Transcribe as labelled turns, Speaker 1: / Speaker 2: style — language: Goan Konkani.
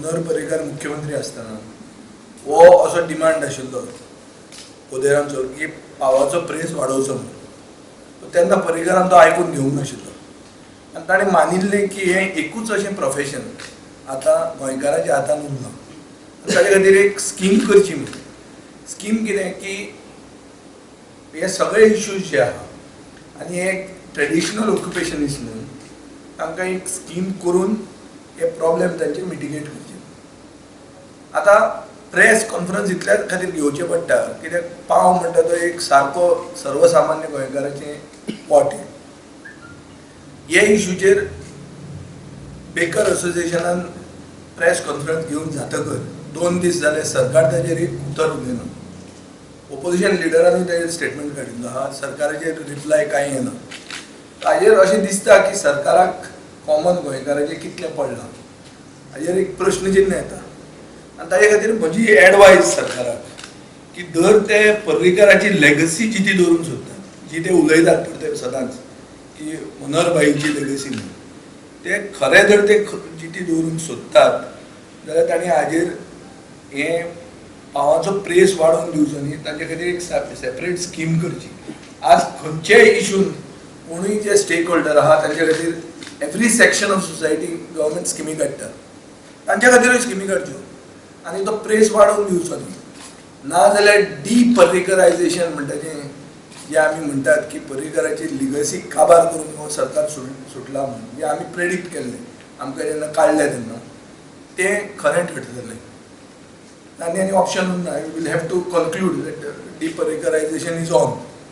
Speaker 1: मनोहर पर्रीकार मुख्यमंत्री आसतना हो असो डिमांड आशिल्लो पोदेरांचो की पावाचो प्रेस वाडोवचो म्हणून. तेन्ना पर्रीकारान तो आयकून घेवंक नाशिल्लो आनी ताणें मानिल्लें की हें एकूच अशें प्रोफेशन आतां गोंयकाराच्या हातान उरलां आनी ताजे खातीर एक स्कीम करची म्हणून. स्कीम कितें की हे सगळे इश्यूज जे आहा आनी हे ट्रेडिशनल ऑक्युपेशनिस्ट न्हू, तांकां एक स्कीम करून हे प्रॉब्लेम तांचे मिटिगेट करचे. आतां प्रेस कॉन्फरन्स इतल्याच खातीर घेवचें पडटा कित्याक पाव म्हणटा तो एक सारको सर्वसामान्य गोंयकाराचें पोट. हे इशूचेर बेकर असोसिएशनान प्रेस कॉन्फरन्स घेवन जातकच 2 दीस जाले सरकार ताजेर एक उतर उलयना. ओपोजिशन लिडरानूय ताजेर स्टेटमेंट काडिल्लो आहा, सरकाराचेर रिप्लाय कांय येना. ताजेर अशें दिसता की सरकाराक कॉमन गोंयकाराचें कितलें पडलां हाजेर एक प्रश्नचिन्न येता. आनी ताजे खातीर म्हजी एडवायज सरकाराक की दर ते पर्रीकाराची लेगसी जी ती दवरूंक सोदतात, जी ते उलयतात ते सदांच की मनोहरभाईची लेगसी म्हणून, ते खरें जर ते जिती दवरूंक सोदतात जाल्यार तांणी हाजेर हें पावाचो प्रेस वाडोवन दिवचो न्ही, तांचे खातीर एक सेपरेट स्कीम करची. आज खंयचेय इशून कोणूय जे स्टेक होल्डर आहा तांचे खातीर every section of society government स्किमी काडटा, तांच्या खातीरूय स्किमी काडच्यो आनी तो प्रेस वाडोवन दिवचो न्ही. ना जाल्यार डिपर्रीकरायजेशन म्हणटा तें जे आमी म्हणटात की पर्रीकराची लिगसी काबार करून हो सरकार सुटला म्हणून जे आमी प्रेडिक्ट केल्लें आमकां जेन्ना काडलें तेन्ना तें खरें ठरतलें. आनी आनी ऑप्शन उरना, we will have to conclude that deparrikarisation is on.